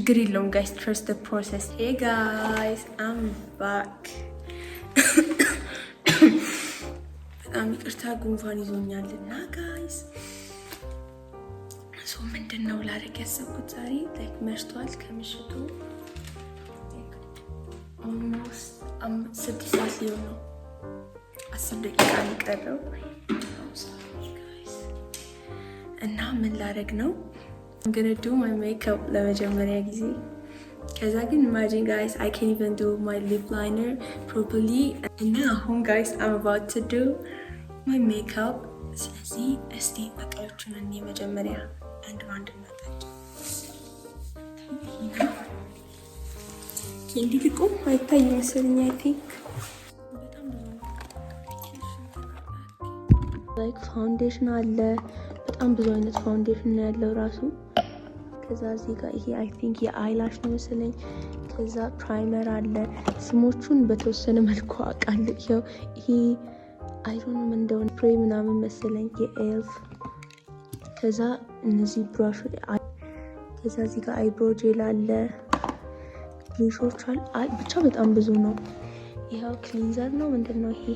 ችግር የለውም guys፣ trust process። Hey guys, I'm back። በጣም ይቅርታ ጉንፋን ይዞኛል እና guys, so ምንድን ነው ላደርግ ያሰብኩት ዛሬ? Like መሽቷል። ከምሽቱ almost 6 ሰዓት ሊሆን ነው። 10 ደቂቃ ነው የቀረው እና ምን ላደርግ ነው? Gonna do my makeup ለመጀመሪያ ጊዜ። ከዛ ግን ኢማጂን ጋይስ፣ አይ ካን ኢቨን ዱ ማይ ሊፕ ላይነር ፕሮፐርሊ። እና አሁን guys, I'm about to do my makeup። ስለዚህ እስቲ እቃዎቹን እኔ መጀመሪያ አንድ በአንድ እናጣቸው። እንዲህ ልቁም አይታይ መሰለኝ። I think በጣም ብዙ ነው። Like foundation አለ። በጣም ብዙ አይነት foundation ነው ያለው ራሱ። ከዛ እዚህ ጋር ይሄ I think የ eyelash ነው መሰለኝ። ከዛ primer አለ። ስሞቹን በተወሰነ መልኩ አውቃለሁ። ይኸው ይሄ I don't know ምን እንደሆነ፣ spray ምናምን መሰለኝ የ e.l.f። ከዛ እነዚህ brush፣ ከዛ እዚህ ጋር eyebrow gel አለ፣ ብሩሾች አሉ። ብቻ በጣም ብዙ ነው። ይኸው cleanser ነው፣ ምንድን ነው ይሄ?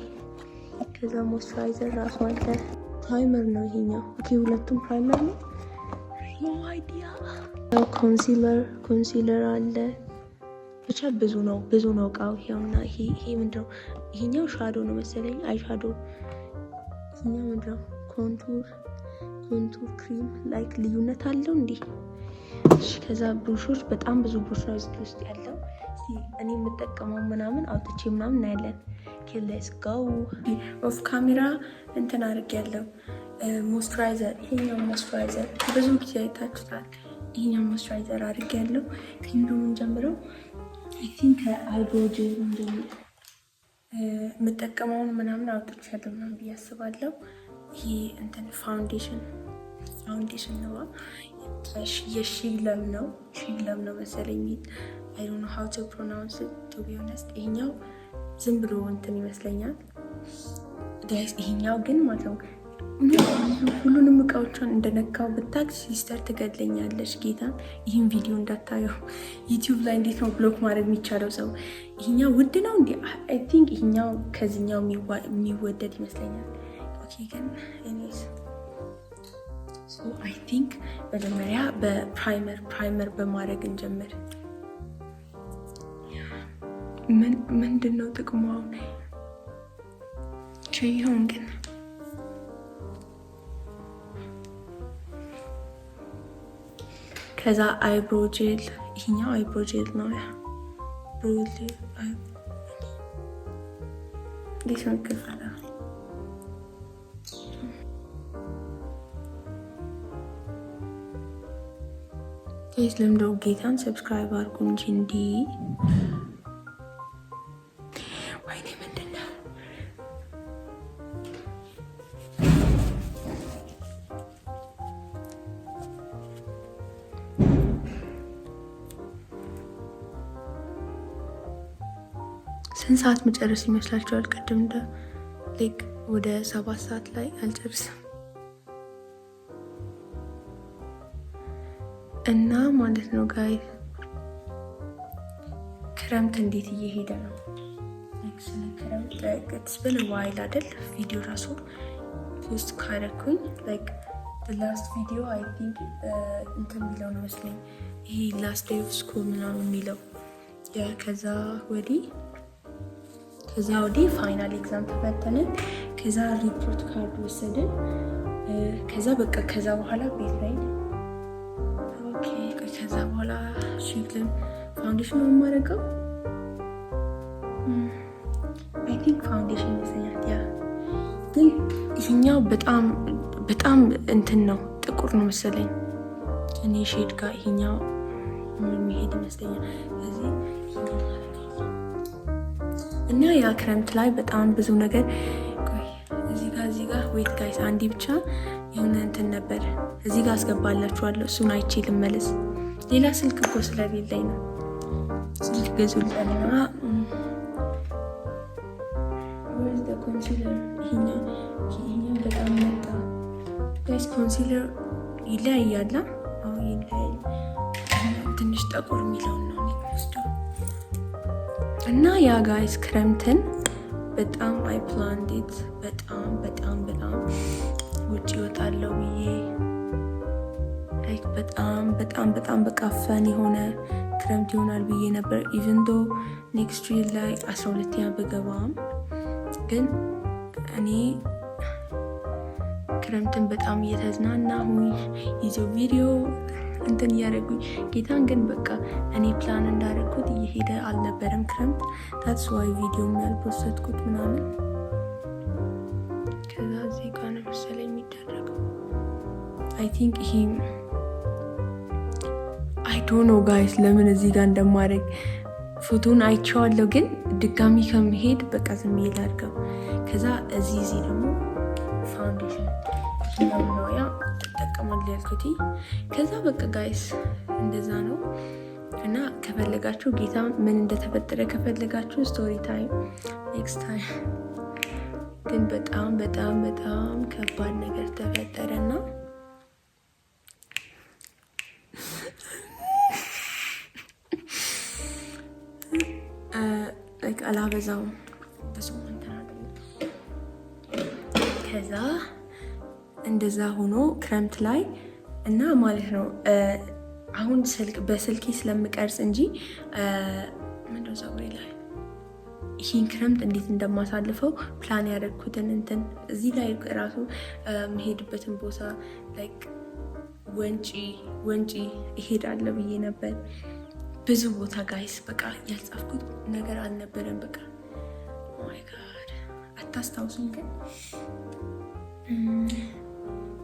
ከዛ moisturizer ራሱ አለ። Primer ነው ይሄኛው። Okay, ሁለቱም primer ነው። No idea። Concealer አለ። ብቻ ብዙ ነው፣ ብዙ ነው እቃው። ይሄውና ይሄ ምንድን ነው? ይሄኛው shadow ነው መሰለኝ፣ eye shadow። ይሄኛው ምንድን ነው? Contour cream። Like ልዩነት አለው እንዴ? እሺ፣ ከዛ ብሩሾች፣ በጣም ብዙ ብሩሽ ነው እዚህ ውስጥ ያለው። እኔ የምጠቀመው ምናምን አውጥቼ ምናምን እናያለን። Let's go። Off camera እንትን አድርጌያለሁ። Moisturizer፣ ይሄኛው moisturizer ብዙ ጊዜ አይታችሁታል። ይሄኛው moisturizer አድርጌያለሁ። ከምንድን ነው የምንጀምረው? I think ከ eyebrow gel እንጀምር። የምጠቀመውን ምናምን አውጥቻለሁ ምናምን ብዬ አስባለሁ። ይሄ እንትን foundation ነው፣ የ Sheglam ነው፣ Sheglam ነው መሰለኝ። I don't know how to pronounce, to be honest። ይሄኛው ዝም ብሎ እንትን ይመስለኛል guys። ይሄኛው ግን ማለት ነው ሁሉንም እቃዎቿን እንደነካው ብታክ sister ትገድለኛለች። ጌታ ይህን ቪዲዮ እንዳታየው። YouTube ላይ እንዴት ነው block ማድረግ የሚቻለው ሰው? ይሄኛው ውድ ነው እንዲ? I think ይሄኛው ከዚህኛው የሚወደድ ይመስለኛል። Okay, ግን anyways, I think መጀመሪያ በ primer በማድረግ እንጀምር። ምንድን ነው ጥቅሙ አሁን? ይሁን ግን ከዛ eyebrow gel፣ ይሄኛው eyebrow gel ነው። Yeah, እንዴት ነው የሚከፈለው? Guys, ለምደው ጌታን subscribe አድርጉ እንጂ እንዲህ። ወይኔ፣ ምንድን ነው? ስንት ሰዓት መጨረስ ይመስላችኋል? ቅድም እንደ like ወደ 7 ሰዓት ላይ አልጨርስም እና ማለት ነው guys፣ ክረምት እንዴት እየሄደ ነው? ስለ ክረምት it's been a while አይደል? ቪዲዮ ራሱ post ካረኩኝ like last video I think እንትን የሚለው ነው መስለኝ፣ ይሄ last day of school ምናምን የሚለው። ከዛ ወዲህ final exam ተፈተንን። ከዛ report card ወሰድን። ከዛ በቃ ከዛ በኋላ ቤት ላይ። Okay፣ ከዛ በኋላ Sheglam foundation ነው የማደርገው። I think foundation ይመስለኛል። Yeah, ግን ይሄኛው በጣም በጣም እንትን ነው፣ ጥቁር ነው መሰለኝ። እኔ shade ጋር ይሄኛው የሚሄድ ይመስለኛል። ስለዚህ እና ያ ክረምት ላይ በጣም ብዙ ነገር። ቆይ፣ እዚህ ጋር wait guys፣ አንዴ ብቻ የሆነ እንትን ነበር፣ እዚህ ጋር አስገባላችኋለሁ። እሱን አይቼ ልመለስ። ሌላ ስልክ እኮ ስለሌለኝ ነው። ስልክ ገዙልኝና concealer ይሄኛው በጣም መጣ guys። Concealer ይለያያል። አዎ ይለያያል። ትንሽ ጠቆር የሚለውን ነው የሚወስደው። እና yeah guys፣ ክረምትን በጣም I planned it። በጣም በጣም በጣም ውጭ እወጣለሁ ብዬ፣ like በጣም በጣም በጣም በቃ fun የሆነ ክረምት ይሆናል ብዬ ነበር። Even though next year ላይ 12ኛ ብገባም ግን እኔ ክረምትን በጣም እየተዝናናሁኝ ይዘው ቪዲዮ እንትን እያደረጉኝ ጌታን፣ ግን በቃ እኔ ፕላን እንዳደረግኩት እየሄደ አልነበረም ክረምት። That's why ቪዲዮ ያል post ኩት ምናምን። ከዛ እዚህ ጋር ነው መሰለኝ የሚደረገው፣ I think። ይሄ I don't know guys ለምን እዚህ ጋር እንደማድረግ። ፎቶን አይቼዋለሁ፣ ግን ድጋሚ ከመሄድ በቃ ዝም ብዬ ላድርገው። ከዛ እዚህ ደግሞ foundation ነው yeah እጠቀማለሁ ያልኩት። ከዛ በቃ guys እንደዛ ነው። እና ከፈለጋችሁ ጌታ ምን እንደተፈጠረ ከፈለጋችሁ story time next time። ግን በጣም በጣም በጣም ከባድ ነገር ተፈጠረ እና አላበዛውም፣ ብዙም እንትን አይደለም። ከዛ እንደዛ ሆኖ ክረምት ላይ እና ማለት ነው አሁን ስልክ በስልኬ ስለምቀርጽ እንጂ ምንድነው ፀጉሬ ላይ ይህን ክረምት እንዴት እንደማሳልፈው ፕላን ያደረግኩትን እንትን እዚህ ላይ ራሱ የምሄድበትን ቦታ፣ like ወንጪ ወንጪ እሄዳለሁ ብዬ ነበር። ብዙ ቦታ guys፣ በቃ ያልጻፍኩት ነገር አልነበረም። በቃ my God፣ አታስታውሱም፣ ግን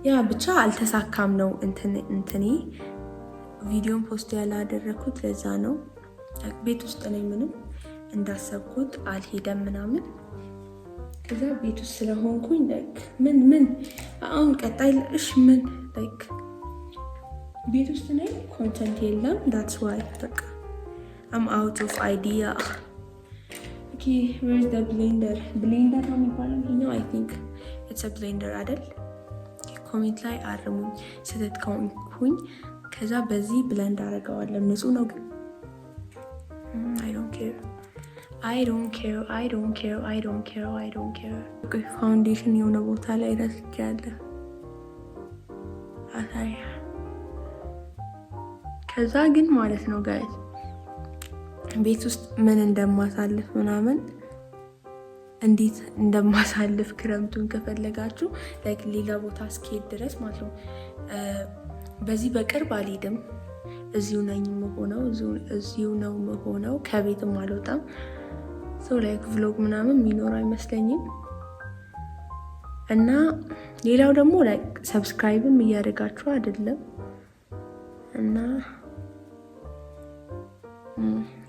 yeah ብቻ አልተሳካም ነው እንትኔ። ቪዲዮን post ያላደረግኩት ለዛ ነው። ቤት ውስጥ ነኝ፣ ምንም እንዳሰብኩት አልሄደም ምናምን። ከዛ ቤት ውስጥ ስለሆንኩኝ like ምን ምን አሁን ቀጣይ እሽ ምን like ቤት ውስጥ ነኝ፣ content የለም። That's why በቃ I'm out of idea። Okay, where's the blender? Blender ነው የሚባለው ይሄኛው። I think it's a blender አይደል? Comment ላይ አርሙኝ ስህተት ከሆንኩኝ። ከዛ በዚህ blend አደርገዋለሁ። ንጹህ ነው ግን I don't care, I don't care, I don't care, I don't care, I don't care። Foundation የሆነ ቦታ ላይ ረስቼያለሁ። አሳይ። ከዛ ግን ማለት ነው guys፣ ቤት ውስጥ ምን እንደማሳልፍ ምናምን፣ እንዴት እንደማሳልፍ ክረምቱን ከፈለጋችሁ፣ like ሌላ ቦታ እስኪሄድ ድረስ ማለት ነው። በዚህ በቅርብ አልሄድም። እዚሁ ነኝ የምሆነው፣ እዚሁ ነው የምሆነው። ከቤትም አልወጣም። So like vlog ምናምን የሚኖር አይመስለኝም። እና ሌላው ደግሞ like subscribe ም እያደረጋችሁ አይደለም፣ እና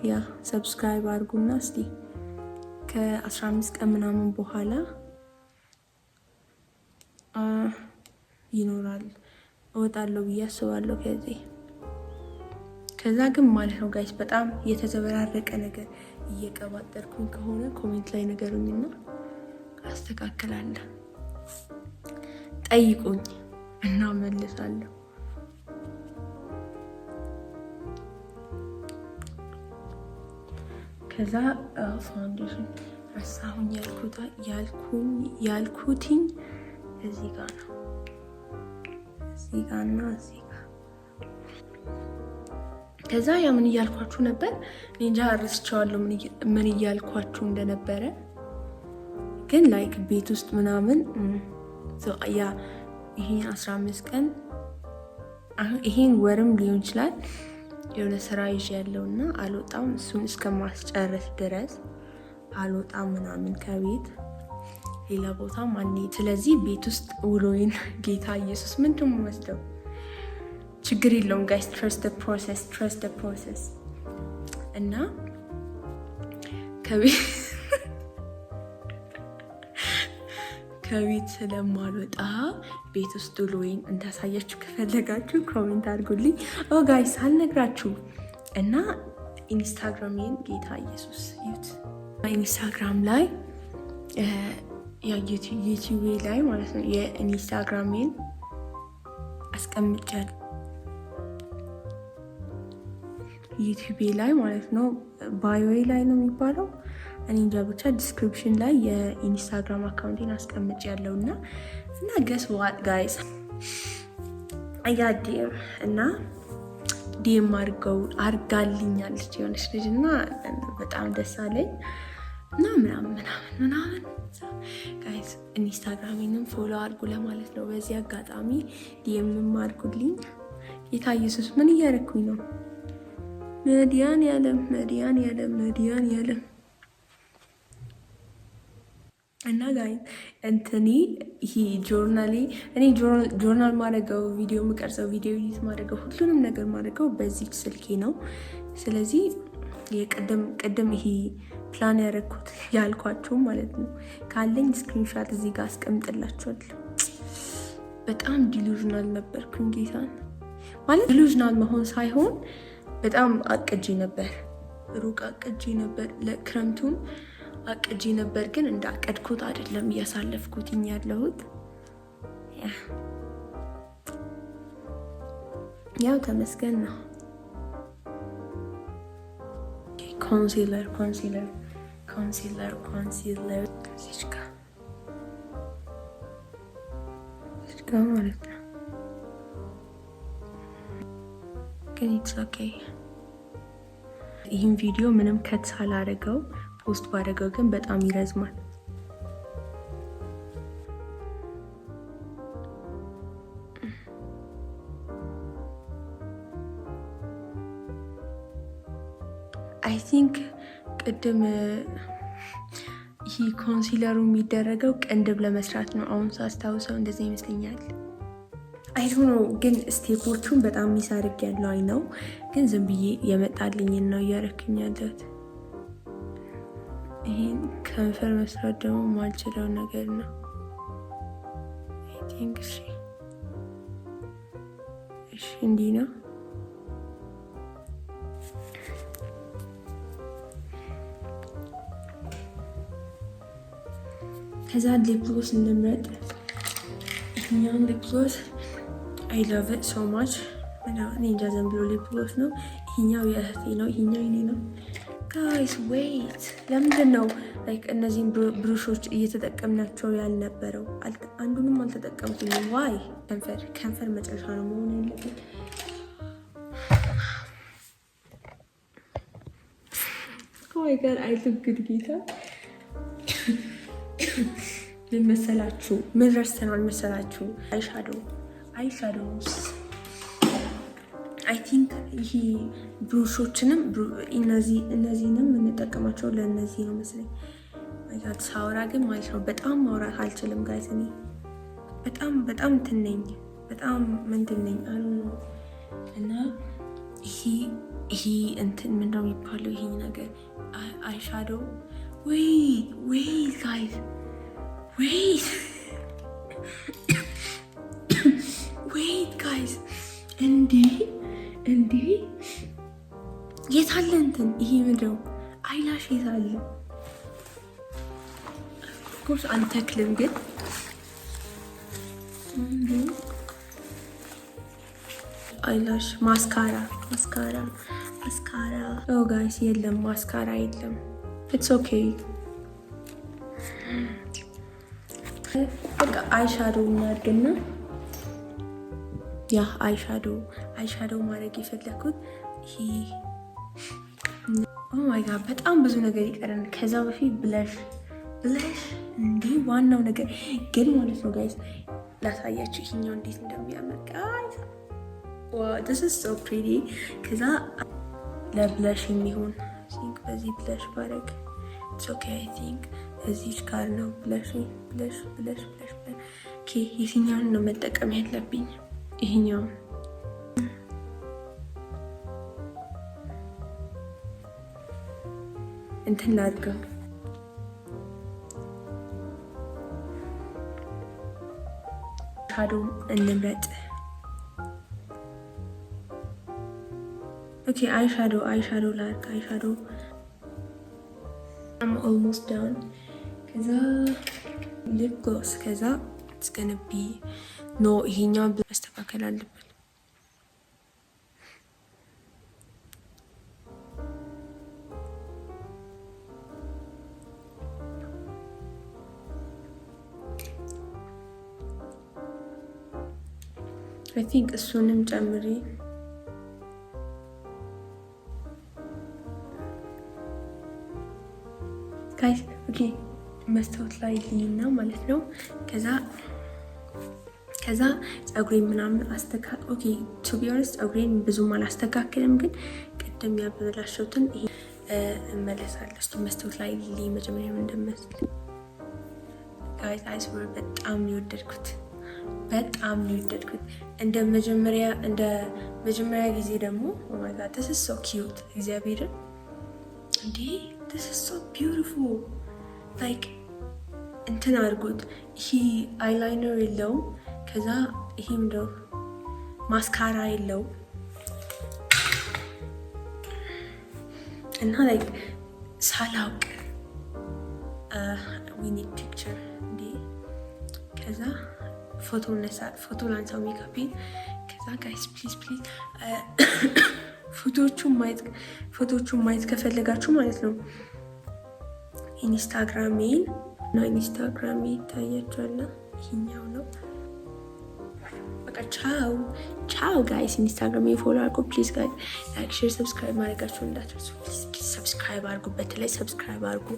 yeah subscribe አድርጉና እስቲ ከ15 ቀን ምናምን በኋላ ይኖራል፣ እወጣለሁ ብዬ አስባለሁ ከዚህ። ከዛ ግን ማለት ነው guys፣ በጣም የተዘበራረቀ ነገር እየቀባጠርኩኝ ከሆነ comment ላይ ንገሩኝና አስተካክላለሁ። ጠይቁኝ እና መልሳለሁ። ከዛ foundation ረሳሁኝ ያልኩትኝ እዚህ ጋር ነው። እዚህ ጋር እና እዚህ ጋር። ከዛ ያ ምን እያልኳችሁ ነበር? እኔ እንጃ፣ ረስቼዋለሁ ምን እያልኳችሁ እንደነበረ። ግን like ቤት ውስጥ ምናምን yeah ይሄን 15 ቀን፣ ይሄን ወርም ሊሆን ይችላል፣ የሆነ ስራ ይዤ ያለው እና አልወጣም። እሱን እስከማስጨረስ ድረስ አልወጣም ምናምን ከቤት፣ ሌላ ቦታ ማን። ስለዚህ ቤት ውስጥ ውሎዬን፣ ጌታ ኢየሱስ፣ ምንድን ነው የምወስደው? ችግር የለውም guys፣ trust the process, trust the process። እና ከቤት ስለማልወጣ ቤት ውስጥ ውሎዬን እንዳሳያችሁ ከፈለጋችሁ comment አድርጉልኝ። Oh guys፣ አልነግራችሁ እና ኢንስታግራሜን፣ ጌታ ኢየሱስ ዩት፣ ኢንስታግራም ላይ፣ ዩቲዩብ ላይ ማለት ነው፣ የኢንስታግራሜን አስቀምጫለሁ። ዩቲዩቤ ላይ ማለት ነው፣ bio ዬ ላይ ነው የሚባለው፣ እኔ እንጃ፣ ብቻ description ላይ የኢንስታግራም account ኤን አስቀምጭ ያለው እና guess what, guys? I got DM እና DM አድርገው አርጋልኛለች የሆነች ልጅ እና በጣም ደስ አለኝ እና ምናምን ምናምን ምናምን። Guys፣ ኢንስታግራሜንም follow አድርጉ ለማለት ነው። በዚህ አጋጣሚ DM ም አድርጉልኝ። ጌታ ኢየሱስ፣ ምን እያደረኩኝ ነው? መድኃኒዓለም፣ መድኃኒዓለም፣ መድኃኒዓለም። እና guys፣ እንትኔ ይሄ ጆርናሌ፣ እኔ ጆርናል ማድረገው፣ ቪዲዮ የምቀርጸው፣ ቪዲዮ edit ማድረገው፣ ሁሉንም ነገር ማድረገው በዚህ ስልኬ ነው። ስለዚህ የቅድም ቅድም ይሄ ፕላን ያደረግኩት ያልኳችሁ ማለት ነው፣ ካለኝ screenshot እዚህ ጋር አስቀምጥላችኋለሁ። በጣም delusional ነበርኩኝ፣ ጌታን። ማለት delusional መሆን ሳይሆን በጣም አቅጄ ነበር፣ ሩቅ አቅጄ ነበር፣ ለክረምቱም አቅጄ ነበር፣ ግን እንዳቀድኩት አይደለም እያሳለፍኩት ያለሁት። ያው ተመስገን ነው። Concealer, concealer, concealer, concealer እዚች ጋ ማለት ነው። ግን it's okay። ይህን ቪዲዮ ምንም cut ሳላደርገው post ባደረገው ግን በጣም ይረዝማል። I think ቅድም ይህ concealer ኡ የሚደረገው ቅንድብ ለመስራት ነው። አሁን ሳስታውሰው እንደዚህ ይመስለኛል። I don't know፣ ግን step ኦቹን በጣም miss አድርጌያለሁ። I know፣ ግን ዝም ብዬ የመጣልኝን ነው እያረክኝ ያለሁት። ይህን ከንፈር መስራት ደግሞ ማልችለው ነገር ነው። I think እሺ፣ እንዲህ ነው። ከዛ lip gloss እንምረጥ። ይሄኛውን lip gloss I love it so much። እኔ እንጃ፣ ዝም ብሎ lip gloss ነው። ይሄኛው የእህቴ ነው፣ ይሄኛው የኔ ነው። Guys, wait፣ ለምንድን ነው like እነዚህን brush ኦች እየተጠቀምናቸው ያልነበረው? አንዱንም አልተጠቀምኩኝም። Why? ከንፈር መጨረሻ ነው መሆን ያለብን። Oh my God, I look good። ጌታ፣ ምን መሰላችሁ? ምን ረስተናል መሰላችሁ? Eyeshadow, eyeshadows። I think ይሄ brush ኦችንም እነዚህንም የምንጠቀማቸው ለእነዚህ ነው መስለኝ። My God፣ ሳወራ ግን ማለት ነው በጣም ማውራት አልችልም guys። እኔ በጣም በጣም እንትን ነኝ፣ በጣም ምንድን ነኝ አሉ ነው። እና ይሄ እንትን ምንድነው የሚባለው? ይሄ ነገር eyeshadow። Wait, wait, guys, wait, wait, guys። እንዴ እንዴ፣ የታለ እንትን? ይሄ ምንድነው? Eyelash የታለ? Of course አንተክልም፣ ግን eyelash፣ mascara, mascara, mascara። Oh guys፣ የለም፣ ማስካራ የለም። It's okay። በቃ eyeshadow እናድርግና፣ yeah፣ eyeshadow ማድረግ የፈለግኩት ይሄ። Oh my God፣ በጣም ብዙ ነገር ይቀረን። ከዛ በፊት blush፣ blush እንዲህ ዋናው ነገር ግን ማለት ነው guys፣ ላሳያችሁ ይሄኛው እንዴት እንደሚያምር፣ guys። Wow, this is so pretty። ከዛ ለ blush የሚሆን think በዚህ blush ባረግ it's okay። I think እዚች ጋር ነው blush፣ blush, blush, blush። Okay፣ የትኛውን ነው መጠቀም ያለብኝ? ይሄኛውን። እንትን ላድርገው። Shadow እንምረጥ። Okay፣ eyeshadow፣ eyeshadow ላድርግ። Eyeshadow, I'm almost done። ከዛ lip gloss፣ ከዛ it's gonna be, no፣ ይሄኛው መስተካከል አለበት። I think እሱንም ጨምሬ guys, okay, መስታወት ላይ ልይና ማለት ነው። ከዛ ፀጉሬን ምናምን okay, to be honest ፀጉሬን ብዙም አላስተካክልም፣ ግን ቅድም ያበላሸሁትን ይሄ እመለሳለሁ። እስኪ መስታወት ላይ ልይ መጀመሪያ ምን እንደመስል። Guys, I swear በጣም ነው የወደድኩት፣ በጣም ነው የወደድኩት። እንደ መጀመሪያ ጊዜ ደግሞ oh my God, this is so cute። እግዚአብሔርን እንዴ፣ this is so beautiful። Like እንትን አድርጉት። ይሄ eyeliner የለውም። ከዛ ይሄ ምንድነው? ማስካራ የለውም እና like ሳላውቅ we need picture እንዴ። ከዛ ፎቶ ነሳ፣ ፎቶ ላንሳው ሜካፔን። ከዛ guys, please, please ፎቶዎቹን ማየት ከፈለጋችሁ ማለት ነው ኢንስታግራሜን እና ኢንስታግራሜ ይታያችኋል። ይሄኛው ነው። በቃ ቻው ቻው guys። ኢንስታግራሜ follow አድርጉ please guys። Like፣ share፣ subscribe ማድረጋችሁ እንዳትረሱ። Please subscribe አድርጉ። በተለይ subscribe አድርጉ።